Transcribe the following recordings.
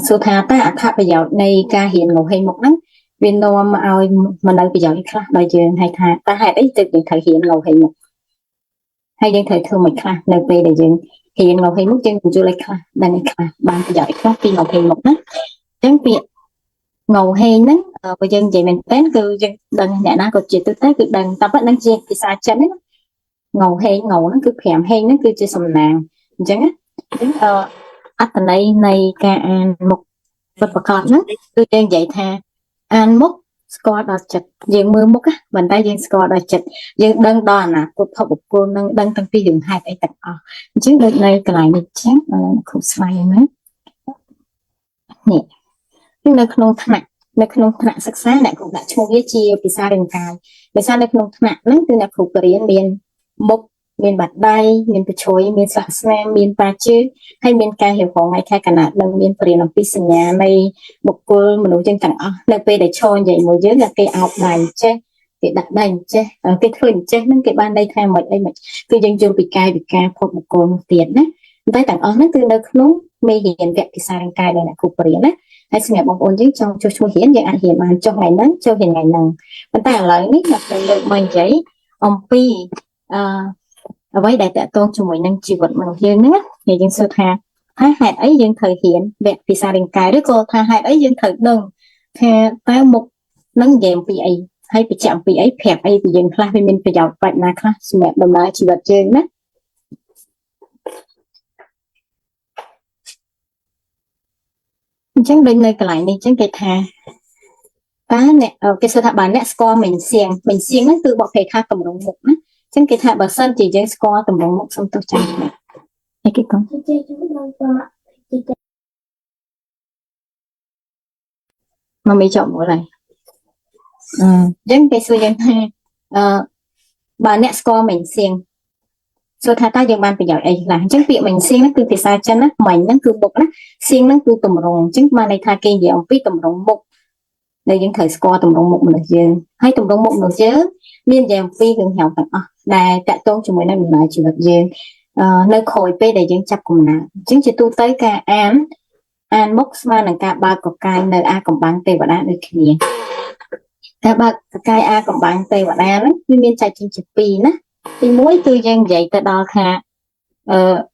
សួរថាតើអត្ថប្រយោជន៍នៃការរៀនងហេងមុខហ្នឹងវានាំឲ្យមកនៅប្រយោជន៍ខ្លះដល់យើងហើយថាតើហេតុអីទើបយើងត្រូវរៀនងហេងមុខហើយយើងត្រូវធ្វើមិនខ្លះនៅពេលដែលយើងរៀនងហេងមុខយើងយល់អីខ្លះដឹងអីខ្លះបានប្រយោជន៍អីខ្លះពីងហេងមុខណាអញ្ចឹងពាក្យងហេងហ្នឹងបើយើងនិយាយមែនតើគឺយើងដឹងអ្នកណាក៏ជាទូទៅគឺដឹងតែប៉ុណ្្នឹងជាភាសាចិនណាងហេងងហ្នឹងគឺ5ហេងហ្នឹងគឺជាសំណាងអញ្ចឹងណាអញ្ចឹងអឺអត្ថន័យនៃការអានមុខពិតប្រាកដហ្នឹងគឺយើងនិយាយថាអានមុខស្គាល់ដល់ចិត្តយើងមើលមុខណាមិនតែយើងស្គាល់ដល់ចិត្តយើងដឹងដល់អនាគតភពបុគ្គលនឹងដឹងតាំងពីរឿងហេតុអីទាំងអស់អញ្ចឹងដូចនៅកន្លែងនេះចឹងឥឡូវគ្រូស្វែងណានេះនៅក្នុងថ្នាក់នៅក្នុងថ្នាក់សិក្សាអ្នកគ្រូដាក់ឈ្មោះវាជាភាសារាងកាយភាសានៅក្នុងថ្នាក់ហ្នឹងគឺអ្នកគ្រូបរៀនមានមុខមានបាតដៃមានប្រជ្រុយមានស្លាកស្នាមមានប៉ាជើងហើយមានការរៀបរងថ្ងៃខែកណាដឹងមានបរៀនអំពីសញ្ញានៃបុគ្គលមនុស្សយើងទាំងអស់នៅពេលដែលឈរនិយាយមួយយើងគេអោបដៃចេះគេដាក់ដៃចេះគេធ្វើអញ្ចេះហ្នឹងគេបានន័យថាមិនអីមិនគឺយើងយល់ពីកាយវិការភពបុគ្គលនោះទៀតណាតែទាំងអស់ហ្នឹងគឺនៅក្នុងមេរៀនវគ្គភាសារាងកាយដែលអ្នកគ្រូបរៀនណាហើយសម្រាប់បងប្អូនយើងចង់ចុះឈ្មោះរៀនយើងអាចរៀនបានចុះថ្ងៃហ្នឹងចុះរៀនថ្ងៃហ្នឹងប៉ុន្តែឥឡូវនេះខ្ញុំលើកមកនិយាយអំពីអឺអ្វីដែលតកតងជាមួយនឹងជីវិតមនុស្សយើងហ្នឹងណាយើងសួរថាហេតុអីយើងត្រូវរៀនវគ្គភាសារាងកាយឬក៏ថាហេតុអីយើងត្រូវដឹងថាតើមុខនឹងនិយាយអំពីអីហើយបញ្ជាក់អំពីអីប្រាប់អីពីយើងខ្លះវាមានប្រយោជន៍បែបណាខ្លះសម្រាប់ដំណើរជីវិតយើងណាអញ្ចឹងដូចនៅកន្លែងនេះអញ្ចឹងគេថាតើអ្នកគេសួរថាបើអ្នកស្គាល់មិញសៀងមិញសៀងហ្នឹងគឺបកប្រែថាតម្រងមុខណាអញ្ចឹងគេថាបើសិនជាយើងស្គាល់តម្រងមុខសុំទោសចាំអីគេកូនមកមីចប់មួយហើយអញ្ចឹងគេសួរយើងថាអឺបើអ្នកស្គាល់មិញសៀងសួរថាតើយើងបានប្រយោជន៍អីខ្លះអញ្ចឹងពាក្យមិញសៀងហ្នឹងគឺភាសាចិនណាមិញហ្នឹងគឺមុខណាសៀងហ្នឹងគឺតម្រងអញ្ចឹងបានន័យថាគេនិយាយអំពីតម្រងមុខដែលយើងត្រូវស្គាល់តម្រងមុខមនុស្សយើងហើយតម្រងមុខមនុស្សយើងមាននិយាយអំពីរឿងរ៉ាវទាំងអស់ដែលតាក់ទងជាមួយនឹងដំណើរជីវិតយើងនៅក្រោយពេលដែលយើងចាប់កំណើតអញ្ចឹងជាទូទៅការអានមុខស្មើនឹងការបើកកកាយនៅអាកំបាំងទេវតាដូចគ្នាការបើកកកាយអាកំបាំងទេវតាហ្នឹងវាមានចែកចេញជាពីរណាទី1គឺយើងនិយាយទៅដល់ថាអឺ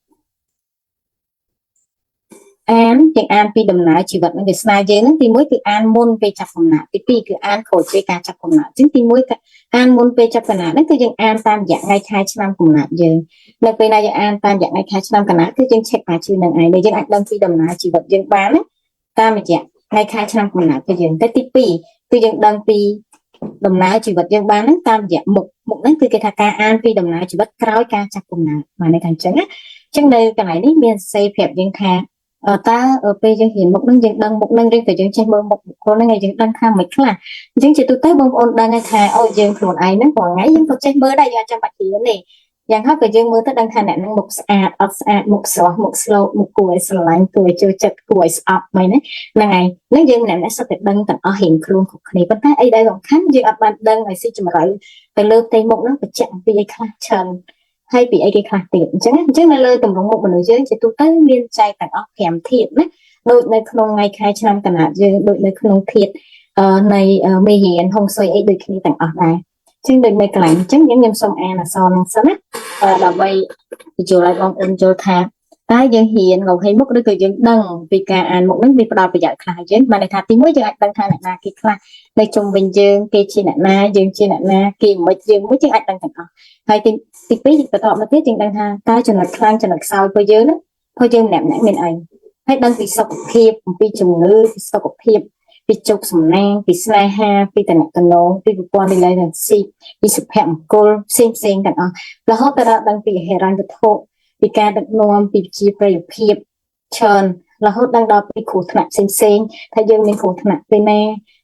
អានយើងអានពីដំណើរជីវិតនិងវាសនាយើងហ្នឹងទី1គឺអានមុនពេលចាប់កំណើតទី2គឺអានក្រោយពេលការចាប់កំណើតអញ្ចឹងទី1គឺអានមុនពេលចាប់កំណើតហ្នឹងគឺយើងអានតាមរយៈថ្ងៃខែឆ្នាំកំណើតយើងនៅពេលណាយើងអានតាមរយៈថ្ងៃខែឆ្នាំកំណើតគឺយើងឆែកអាជីវនឹងឯងដែលយើងអាចដឹងពីដំណើរជីវិតយើងបានណាតាមរយៈថ្ងៃខែឆ្នាំកំណើតរបស់យើងតែទី2គឺយើងដឹងពីដំណើរជីវិតយើងបានហ្នឹងតាមរយៈមុខហ្នឹងគឺគេថាការអានពីដំណើរជីវិតក្រោយការចាប់កំណើតបានន័យថាអញ្ចឹងណាអញ្ចឹងនៅកន្លែងនេះមានសេប្រាប់យើងថាតើពេលយើងរៀនមុខហ្នឹងយើងដឹងមុខហ្នឹងឬក៏យើងចេះមើលមុខបុគ្គលហ្នឹងហើយយើងដឹងថាមិនខ្លះអញ្ចឹងជាទូទៅបងប្អូនដឹងហើយថាអូយើងខ្លួនឯងហ្នឹងរាល់ថ្ងៃយើងក៏ចេះមើលដែរយើងអត់ចាំបាច់រៀនទេយ៉ាងហោចក៏យើងមើលទៅដឹងថាអ្នកហ្នឹងមុខស្អាតអត់ស្អាតមុខស្រស់មុខស្លូតមុខគួរឲ្យស្រឡាញ់គួរឲ្យចូលចិត្តគួរឲ្យស្អប់មែនទេហ្នឹងហើយហ្នឹងយើងម្នាក់ៗសុទ្ធតែដឹងទាំងអស់រៀងខ្លួនគ្រប់គ្នាប៉ុន្តែអីដែលសំខាន់យើងអត់បានដឹងឲ្យស៊ីជម្រៅទៅលើផ្ទៃមុខហ្នឹងបញ្ជាក់អំពីអីខ្លះច្រើនហើយពីអីគេខ្លះទៀតអញ្ចឹងនៅលើតម្រងមុខមនុស្សយើងជាទូទៅមានចែកទាំងអស់5ធាតុណាដូចនៅក្នុងថ្ងៃខែឆ្នាំកណាត់យើងដូចនៅក្នុងធាតុនៃមេរៀនហុងស៊ុយអីដូចគ្នាទាំងអស់ដែរអញ្ចឹងដូចនៅកន្លែងអញ្ចឹងខ្ញុំសូមអានអក្សរហ្នឹងសិនណាដើម្បីបញ្យល់ឲ្យបងប្អូនយល់ថាតើយើងហ៊ានងហេមុខឬក៏យើងដឹងពីការអានមុខហ្នឹងវាផ្ដល់ប្រយោជន៍ខ្លះយើងបានន័យថាទីមួយយើងអាចដឹងថាអ្នកណាគេខ្លះនៅជុំវិញយើងគេជាអ្នកណាយើងជាអ្នកណាគេមិនយើងមួយយើងអាចដឹងទាំងអស់ហើយទី2បន្តមកទៀតយើងដឹងថាតើចំណុចខ្លាំងចំណុចខ្សោយរបស់យើងហ្នឹងព្រោះយើងម្នាក់ៗមានអីហើយដឹងពីសុខភាពអំពីជំងឺពីសុខភាពពីជោគសំណាងពីស្នេហាពីតំណងពីប្រព័ន្ធ relationship ពីសុភមង្គលផ្សេងផ្សេងទាំងអស់រហូតទៅដល់ដឹងពីហិរញ្ញវត្ថុពីការដឹកនាំពីជាប្រយោភាពច្រើនរហូតដឹងដល់ពីគ្រោះថ្នាក់ផ្សេងផ្សេងថាយើងមានគ្រោះថ្នាក់ពេលណា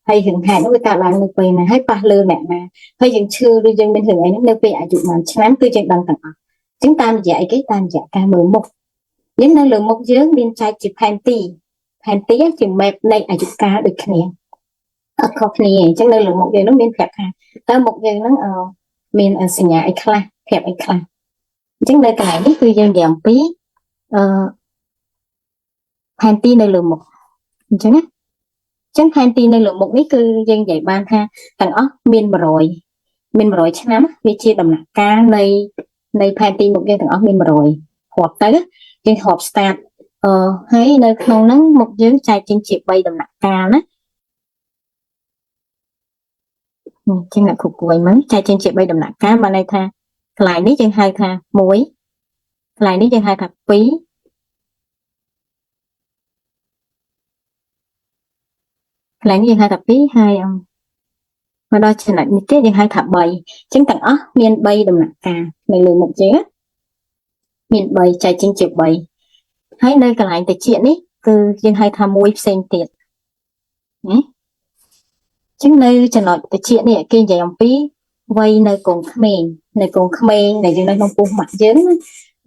ហើយរឿងហេតុនោះវាកើតឡើងនៅពេលណាហើយប៉ះលើអ្នកណាហើយយើងឈឺឬយើងមានរឿងអីហ្នឹងនៅពេលអាយុប៉ុន្មានឆ្នាំគឺយើងដឹងទាំងអស់អញ្ចឹងតាមរយៈអីគេតាមរយៈការមើលមុខយើងនៅលើមុខយើងមានចែកជាផែនទីជា map នៃអាយុកាលដូចគ្នាអត់ខុសគ្នាអញ្ចឹងនៅលើមុខយើងនោះមានប្រាប់ថាតើមុខយើងហ្នឹងមានសញ្ញាអីខ្លះប្រាប់អីខ្លះអញ្ចឹងនៅកន្លែងនេះគឺយើងនិយាយអំពីអឺផែនទីនៅលើមុខ អញ្ចឹងណាអញ្ចឹងផែនទីនៅលើមុខនេះគឺយើងនិយាយបានថាទាំងអស់មាន100មាន100ឆ្នាំវាជាដំណាក់កាលនៃផែនទីមុខយើងទាំងអស់មាន100រាប់ទៅយើងរាប់ start ហើយនៅក្នុងហ្នឹងមុខយើងចែកចេញជា3ដំណាក់កាលណាអញ្ចឹងអ្នកគ្រប់គួយមកចែកចេញជា3ដំណាក់កាលបានន័យថាកន្លែងនេះយើងហៅថា1កន្លែងនេះយើងហៅថា2កន្លែងនេះយើងហៅថា2ហើយមកដល់ចំណុចនេះទៀតយើងហៅថា3អញ្ចឹងទាំងអស់មាន3ដំណាក់កាលនៅលើមុខយើងមាន3ចែកចេញជា3ហើយនៅកន្លែងតិចនេះគឺយើងហៅថា1ផ្សេងទៀតណាអញ្ចឹងនៅចំណុចតិចនេះគេនិយាយអំពីវ័យនៅកូនក្មេងនៅកូនក្មេងដែលយើងនៅក្នុងពោះម៉ាក់យើង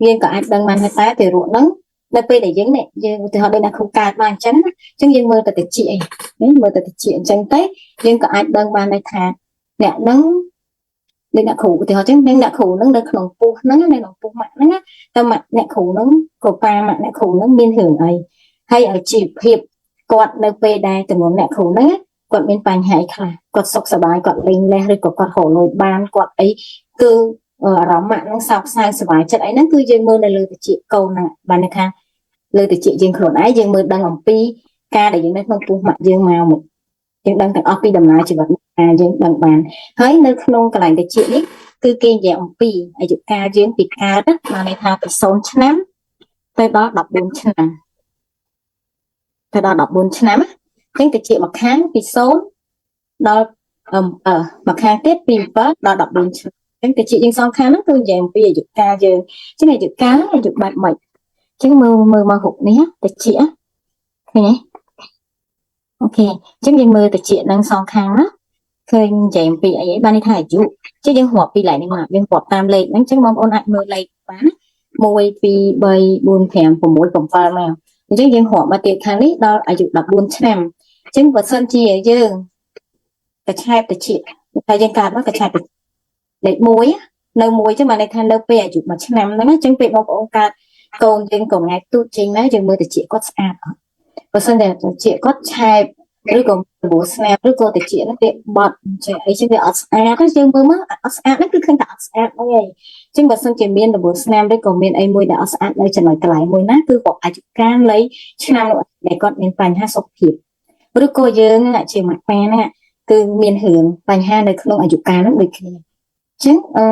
យើងក៏អាចដឹងបានថាតើទារកហ្នឹងនៅពេលដែលយើងនេះយើងឧទាហរណ៍ដូចអ្នកគ្រូកើតមកអញ្ចឹងណាអញ្ចឹងយើងមើលទៅតិចអីនេះមើលទៅតិចអញ្ចឹងទៅយើងក៏អាចដឹងបានដែរថាអ្នកហ្នឹងដូចអ្នកគ្រូឧទាហរណ៍អញ្ចឹងអ្នកគ្រូហ្នឹងនៅក្នុងពោះហ្នឹងនៅក្នុងពោះម៉ាក់ហ្នឹងតើម៉ាក់អ្នកគ្រូហ្នឹងក៏ប៉ាម៉ាក់អ្នកគ្រូហ្នឹងមានរឿងអីហើយឲ្យជីវភាពគាត់នៅពេលដែលទំនុំអ្នកគ្រូហ្នឹងគាត់មានបញ្ហាអីខ្លះគាត់សុខសប្បាយគាត់លេងលះឬក៏គាត់រកលុយបានគាត់អីគឺអារម្មណ៍ម៉ាក់ហ្នឹងសោកសៅសប្បាយចិត្តអីហ្នឹងគឺយើងមើលនៅលើតិចកូនហ្នឹងបានន័យថាលើតិចយើងខ្លួនឯងយើងមើលដឹងអំពីការដែលយើងនៅក្នុងពោះម៉ាក់យើងមកមកយើងដឹងទាំងអស់ពីដំណើរជីវិតយើងដឹងបានហើយនៅក្នុងកន្លែងតិចនេះគឺគេនិយាយអំពីអាយុកាលយើងពីកើតណាបានន័យថាពី0ឆ្នាំទៅដល់14ឆ្នាំទៅដល់14ឆ្នាំអញ្ចឹងតិចមួយខាងពី0ដល់មួយខាងទៀតពី7ដល់14ឆ្នាំអញ្ចឹងតិចយើងសងខាងហ្នឹងគឺនិយាយអំពីអាយុកាលយើងអញ្ចឹងអាយុកាលហ្នឹងអាយុបែបម៉េចអញ្ចឹងមើលមើលមករូបនេះតិចឃើញទេអូខេអញ្ចឹងយើងមើលតិចហ្នឹងសងខាងណាឃើញនិយាយអំពីអីបានន័យថាអាយុចឹងយើងរាប់ពីកន្លែងនេះមកយើងរាប់តាមលេខហ្នឹងអញ្ចឹងបងប្អូនអាចមើលលេខបានណា1 2 3 4 5 6 7មកអញ្ចឹងយើងរាប់មកទៀតខាងនេះដល់អាយុ14ឆ្នាំអញ្ចឹងបើសិនជាយើងកឆែបតិចតែយើងកើតមកកឆែបលេខ1នៅ1ចឹងបានន័យថានៅពេលអាយុ1ឆ្នាំហ្នឹងអញ្ចឹងពេលបងប្អូនកើតកូនយើងកូនថ្ងៃទូចចេញមកយើងមើលតិចគាត់ស្អាតអត់បើសិនតែតិចគាត់ឆែបឬក៏របួសស្នាមឬក៏តិចហ្នឹងវាបត់ចេះអីចឹងវាអត់ស្អាតយើងមើលមកអត់ស្អាតហ្នឹងគឺឃើញតែអត់ស្អាតហ្នឹងឯងចឹងបើសិនជាមានរបួសស្នាមឬក៏មានអីមួយដែលអត់ស្អាតនៅចំណុចកន្លែងមួយណាគឺគាត់អាយុកាលនៃឆ្នាំនោះដែលគាត់មានបញ្ហាសុខភាពឬក៏យើងជាម៉ាក់ប៉ាហ្នឹងគឺមានរឿងបញ្ហានៅក្នុងអាយុកាលហ្នឹងដូចគ្នាចឹងអឺ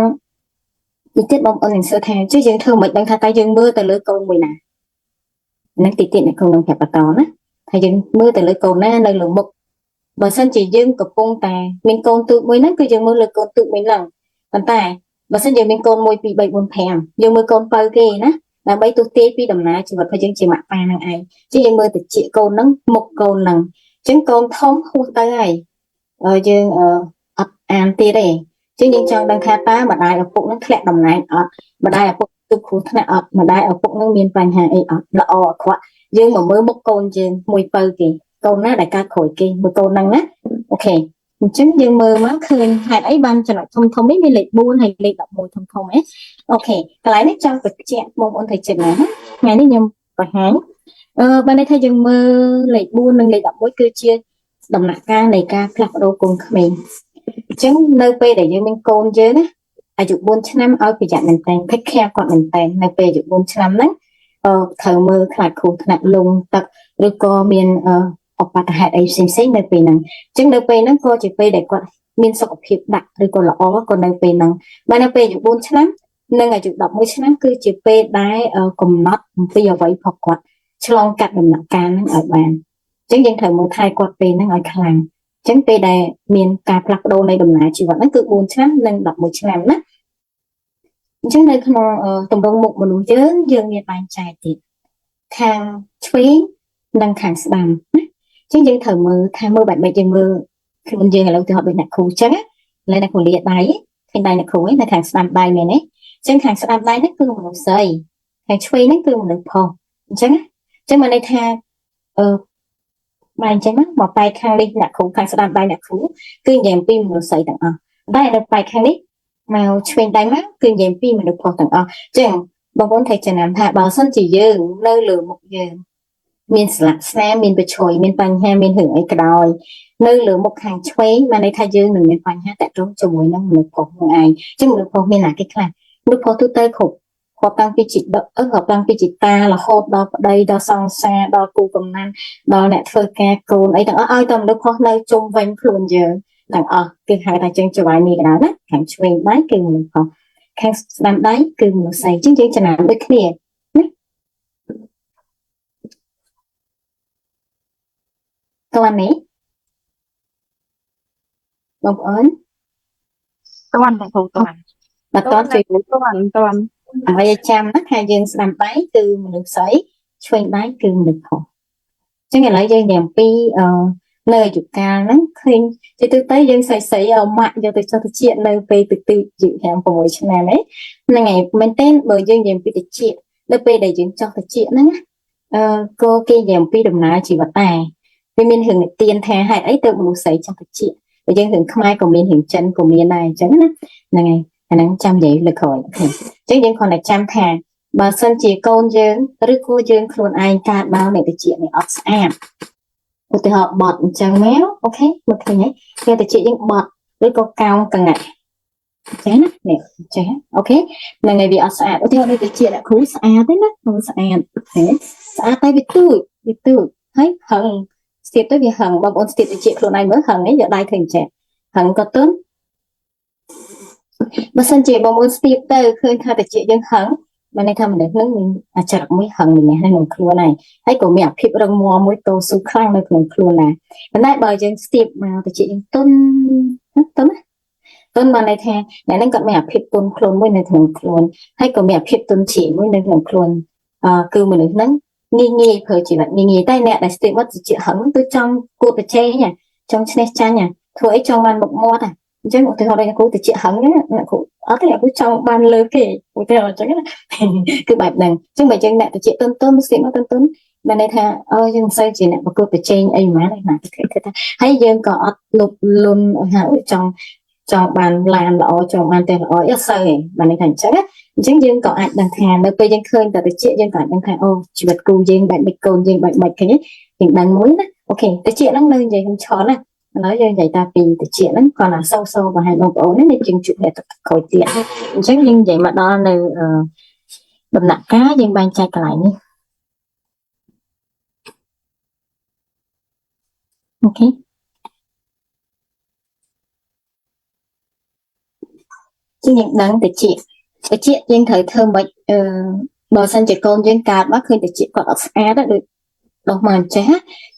ទីទៀតបងប្អូននឹងសួរថាចុះយើងធ្វើមិនដឹងថាតើយើងមើលទៅលើកូនមួយណាហ្នឹងទីទៀតអ្នកគ្រូនឹងប្រាប់បន្តណាថាយើងមើលទៅលើកូនណានៅលើមុខបើសិនជាយើងកំពុងតែមានកូនទូចមួយហ្នឹងគឺយើងមើលលើកូនទូចមួយហ្នឹងប៉ុន្តែបើសិនយើងមានកូន1 2 3 4 5យើងមើលកូនបើគេណាដើម្បីទស្សទាយពីដំណើរជីវិតរបស់យើងជាម៉ាក់ប៉ាហ្នឹងឯងជាយើងមើលទៅជាកូនហ្នឹងមុខកូនហ្នឹងអញ្ចឹងកូនធំហួសទៅហើយយើងអត់អានទៀតទេអញ្ចឹងយើងចង់ដឹងថាតើម្ដាយឪពុកហ្នឹងធ្លាក់តំណែងអត់ម្ដាយឪពុកទុកគ្រោះថ្នាក់អត់ម្ដាយឪពុកហ្នឹងមានបញ្ហាអីអត់ល្អអាក្រក់យើងមកមើលមុខកូនយើងមួយបើគេកូនណាដែលកើតក្រោយគេមួយកូនហ្នឹងណាអូខេអញ្ចឹងយើងមើលមកឃើញហេតុអីបានចំណុចធំធំនេះមានលេខ4ហើយលេខ11ធំធំអីអូខេកន្លែងនេះចង់បញ្ជាក់បងប្អូនត្រូវចិត្តណាថ្ងៃនេះខ្ញុំបង្ហាញបានន័យថាយើងមើលលេខ4និងលេខ11គឺជាដំណាក់កាលនៃការផ្លាស់ប្ដូរកូនក្មេងអញ្ចឹងនៅពេលដែលយើងមានកូនយើងណាអាយុ4ឆ្នាំឲ្យប្រយ័ត្នមែនតើ take care គាត់មែនតើនៅពេលអាយុ4ឆ្នាំហ្នឹងត្រូវមើលខ្លាចគ្រោះថ្នាក់លងទឹកឬក៏មានឧបទ្ទហេតុអីផ្សេងផ្សេងនៅពេលហ្នឹងអញ្ចឹងនៅពេលហ្នឹងក៏ជាពេលដែលគាត់មានសុខភាពដាក់ឬក៏ល្អក៏នៅពេលហ្នឹងបើនៅពេលអាយុ4ឆ្នាំនិងអាយុ11ឆ្នាំគឺជាពេលដែលកំណត់អំពីអ្វីរបស់គាត់ឆ្លងកាត់ដំណាក់កាលហ្នឹងឲ្យបានអញ្ចឹងយើងត្រូវមើលថែគាត់ពេលហ្នឹងឲ្យខ្លាំងអញ្ចឹងពេលដែលមានការផ្លាស់ប្ដូរនៃដំណើរជីវិតហ្នឹងគឺ4ឆ្នាំនិង11ឆ្នាំណាអញ្ចឹងនៅក្នុងទម្រង់មុខមនុស្សយើងយើងមានបែងចែកទៀតខាងឆ្វេងនិងខាងស្ដាំណាអញ្ចឹងយើងត្រូវមើលថាមើលបែបម៉េចយើងមើលខ្លួនយើងឥឡូវទៅហត់ដូចអ្នកគ្រូអញ្ចឹងណាឥឡូវអ្នកគ្រូលាដៃឃើញដៃអ្នកគ្រូឯនៅខាងស្ដាំដៃមែនទេអញ្ចឹងខាងស្ដាំដៃហ្នឹងគឺមនុស្សស្រីខាងឆ្វេងហ្នឹងគឺមនុស្សប្រុសអញ្ចឹងណាអញ្ចឹងមកន័យថាអឺបែងអញ្ចឹងមកបែកខាងនេះអ្នកគ្រូខាងស្ដាំដៃអ្នកគ្រូគឺនិយាយអំពីមនុស្សស្រីទាំងអស់តែនៅបែកខាងនេះមកឆ្វេងដៃមកគឺនិយាយពីមនុស្សប្រុសទាំងអស់អញ្ចឹងបងប្អូនត្រូវចំណាំថាបើសិនជាយើងនៅលើមុខយើង មានស្លាកស្នាមមានប្រឈយមានបញ្ហាមានរឿងអីក៏ដោយនៅលើមុខខាងឆ្វេងបានន័យថាយើងនឹងមានបញ្ហាតាក់ទងជាមួយនឹងមនុស្សប្រុសនឹងឯងចឹងមនុស្សប្រុសមានណាគេខ្លះមនុស្សប្រុសទូទៅគ្រប់រាប់តាំងពីជីដរាប់តាំងពីជីតារហូតដល់ប្តីដល់សង្សារដល់គូកំណានដល់អ្នកធ្វើការកូនអីទាំងអស់ឲ្យតែមនុស្សប្រុសនៅជុំវិញខ្លួនយើងទាំងអស់គឺហៅថាចឹងច្រវាយនេះក៏ដោយណាខាងឆ្វេងដៃគឺមនុស្សប្រុសខាងស្ដាំដៃគឺមនុស្សស្រីចឹងយើងចំណាំដូចគ្នាណាតើនេះបងប្អូន តន់បងគ្រូតន់ បើតន់ជួយ តន់តន់ អ្វីឲ្យចាំណាថាយើងស្ដាំដៃគឺមនុស្សស្រីឆ្វេងដៃគឺមនុស្សប្រុសចឹងឥឡូវយើងនិយាយអំពីអឺនៅអាយុកាលហ្នឹងឃើញជាទូទៅយើងស្រីស្រីឲ្យម៉ាក់យកទៅចុះតិចនៅពេលតិចតិចអាយុ5 6ឆ្នាំហ្នឹងហ្នឹងហើយមែនទែនបើយើងនិយាយអំពីតិចនៅពេលដែលយើងចុះតិចហ្នឹងណាអឺក៏គេនិយាយអំពីដំណើរជីវិតដែរវាមានរឿងនិទានថាហេតុអីទៅមនុស្សស្រីចុះតិចបើយើងរឿងខ្មែរក៏មានរឿងចិនក៏មានដែរអញ្ចឹងណាហ្នឹងហើយអាហ្នឹងចាំនិយាយលើក្រោយ OK អញ្ចឹងយើងគ្រាន់តែចាំថាបើសិនជាកូនយើងឬក៏យើងខ្លួនឯងកើតមកនៃតិចនេះអត់ស្អាតឧទាហរណ៍បត់អញ្ចឹងមក OK មើលឃើញហើយគេតិចយើងបត់ឬក៏កោងកងាក់ចេះណានេះចេះ OK ហ្នឹងហើយវាអត់ស្អាតឧទាហរណ៍នេះតិចអ្នកគ្រូស្អាតទេណាគ្រូស្អាតទេស្អាតតែវាទូចវាទូចហើយហឹងស្ទាបទៅវាហឹងបងប្អូនស្ទាបតិចខ្លួនឯងមើលហឹងនេះយកដៃឃើញចេះហឹងក៏ទន់បើសិនជាបងប្អូនស្ទាបទៅឃើញថាតិចយើងហឹងបានន័យថាមនុស្សនឹងមានអាចរិតមួយហឹងម្នាក់នៅក្នុងខ្លួនហើយហើយក៏មានអាភាពរឹងមាំមួយតស៊ូខ្លាំងនៅក្នុងខ្លួនដែរប៉ុន្តែបើយើងស្ទាបមកតិចយើងទន់ទន់ណាទន់បានន័យថាអ្នកនឹងគាត់មានអាភាពទន់ខ្លួនមួយនៅក្នុងខ្លួនហើយក៏មានអាភាពទន់ជ្រាយមួយនៅក្នុងខ្លួនអឺគឺមនុស្សហ្នឹងងាយងាយប្រើជីវិតងាយងាយតែអ្នកដែលស្ទាបមកតិចហឹងគឺចង់គួតប្រជែងចង់ឈ្នះចាញ់ធ្វើអីចង់បានមុខមាត់អញ្ចឹងឧទាហរណ៍ដូចគ្រូតិចហឹងណាគ្រូអត់ទេគ្រូចង់បានលើគេឧទាហរណ៍អញ្ចឹងណាគឺបែបហ្នឹងអញ្ចឹងបើយើងអ្នកតិចទន់ទន់ស្ទាបមកទន់ទន់បានន័យថាអូយើងមិនសូវជាអ្នកប្រកួតប្រជែងអីហ្មងណាគេគិតថាហើយយើងក៏អត់លុបលុនថាចង់ចង់បានឡានល្អចង់បានផ្ទះល្អអីអត់សូវទេបានន័យថាអញ្ចឹងណាអញ្ចឹងយើងក៏អាចដឹងថានៅពេលយើងឃើញតែតិចយើងក៏អាចដឹងថាអូជីវិតគូយើងបែបម៉េចកូនយើងបែបម៉េចឃើញទេយើងដឹងមួយណា OK តិចហ្នឹងនៅនិយាយខ្ញុំឆនណាឥឡូវយើងនិយាយតាពីតិចហ្នឹងគាត់ថាសូសូបង្ហាញបងប្អូននេះយើងជួបអ្នកទឹកក្រោយទៀតអញ្ចឹងយើងនិយាយមកដល់នៅដំណាក់កាលយើងបែងចែកកន្លែងនេះ OK ជាងយើងដឹងតិចតិចយើងត្រូវធ្វើម៉េចអឺបើសិនជាកូនយើងកើតមកឃើញតិចគាត់អត់ស្អាតដូចដោះមកអញ្ចេះ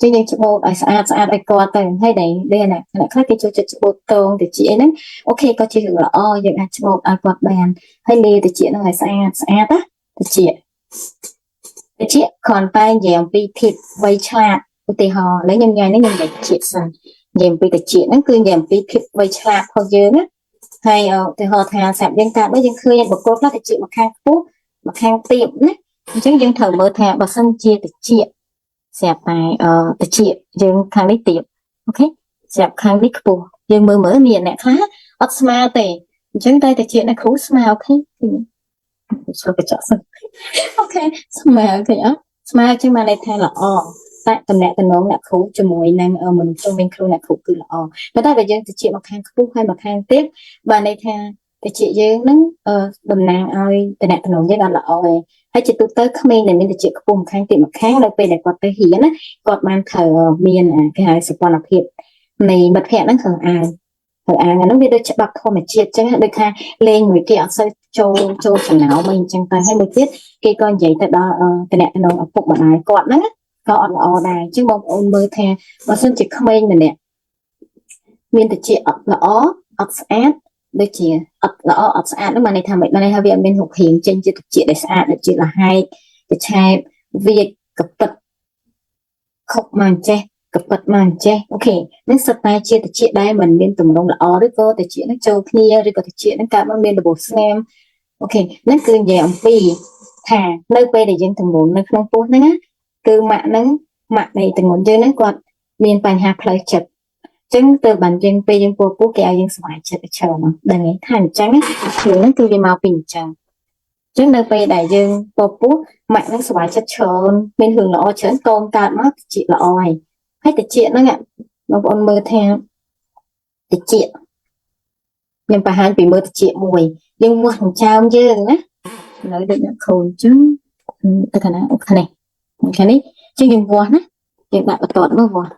ចឹងយើងច្បូតឲ្យស្អាតស្អាតឲ្យគាត់ទៅហើយដែលអ្នកអ្នកខ្លះគេចូលចិត្តច្បូតតងតិចហ្នឹង OK ក៏ជារឿងល្អយើងអាចច្បូតឲ្យគាត់បានហើយលាតិចហ្នឹងឲ្យស្អាតស្អាតណាតិចតិចគ្រាន់តែនិយាយអំពីភាពវៃឆ្លាតឧទាហរណ៍ឥឡូវខ្ញុំញ៉ៃនេះខ្ញុំនិយាយតិចសិននិយាយអំពីតិចហ្នឹងគឺនិយាយអំពីភាពវៃឆ្លាតរបស់យើងណាហើយឧទាហរណ៍ថាស្រាប់យើងកើតមកយើងឃើញបុគ្គលខ្លះតិចមកខាងខ្ពស់មកខាងទាបណាអញ្ចឹងយើងត្រូវមើលថាបើសិនជាតិចស្រាប់តែអឺតិចយើងខាងនេះទាប OK ស្រាប់ខាងនេះខ្ពស់យើងមើលមើលមានអ្នកខ្លះអត់ស្មើទេអញ្ចឹងតែតិចអ្នកគ្រូស្មើ OK ឃើញចូលកញ្ចក់សិន OK ស្មើឃើញអត់ស្មើអញ្ចឹងបានន័យថាល្អតែតំណែងតំណងអ្នកគ្រូជាមួយនឹងមនុស្សជុំវិញខ្លួនអ្នកគ្រូគឺល្អប៉ុន្តែបើយើងតិចមកខាងខ្ពស់ហើយមកខាងទាបបានន័យថាតិចយើងនឹងតំណាងឲ្យតំណែងតំណងយើងអត់ល្អទេហើយជាទូទៅក្មេងដែលមានតិចខ្ពស់ម្ខាងទៀតម្ខាងនៅពេលដែលគាត់ទៅរៀនណាគាត់បានត្រូវមានគេហៅសុពលភាពនៃមិត្តភ័ក្តិហ្នឹងគឺអាវហើយអាហ្នឹងវាដូចច្បាប់ធម្មជាតិអញ្ចឹងដូចថាលេងមួយគេអត់សូវចូលចូលចំណោមអីអញ្ចឹងទៅហើយមួយទៀតគេក៏និយាយទៅដល់តំណែងឪពុកម្ដាយគាត់ហ្នឹងក៏អត់ល្អដែរអញ្ចឹងបងប្អូនមើលថាបើសិនជាក្មេងម្នាក់មានតិចអត់ល្អអត់ស្អាតដូចជាអត់ល្អអត់ស្អាតនោះបានន័យថាម៉េចបានន័យថាវាអត់មានរូបរាងចេញជាតិចដែលស្អាតដូចជាលហែកកឆែបវាកពិតខុកមកអញ្ចេះកពិតមកអញ្ចេះ OK នឹងសុទ្ធតែជាតិចដែលមិនមានទម្រង់ល្អឬក៏តិចនឹងចូលគ្នាឬក៏តិចនឹងកើតមកមានរបួសស្នាម OK នឹងគឺនិយាយអំពីថានៅពេលដែលយើងទម្ងន់នៅក្នុងពោះហ្នឹងណាគឺម៉ាក់ហ្នឹងម៉ាក់នៃទម្ងន់យើងហ្នឹងគាត់មានបញ្ហាផ្លូវចិត្តចឹងទៅបានយើងពេលយើងពោះពោះគេឲ្យយើងសុបាយចិត្តច្រើនដឹងឯងថាអញ្ចឹងគឺហ្នឹងគឺវាមកពីអញ្ចឹង ចឹងនៅពេលដែលយើងពពោះម៉ាក់នឹងសប្បាយចិត្តច្រើនមានរឿងល្អច្រើនកូនកើតមកតិចល្អហើយហើយតិចហ្នឹងបងប្អូនមើលថាតិចខ្ញុំបង្ហាញពីមើលតិចមួយយើងវាស់ចិញ្ចើមយើងណាឥឡូវដូចអ្នកខូចចឹងទៅខាងណាអូខាងនេះខាងនេះចឹងយើងវាស់ណាយើងដាក់បន្ទាត់មកវាស់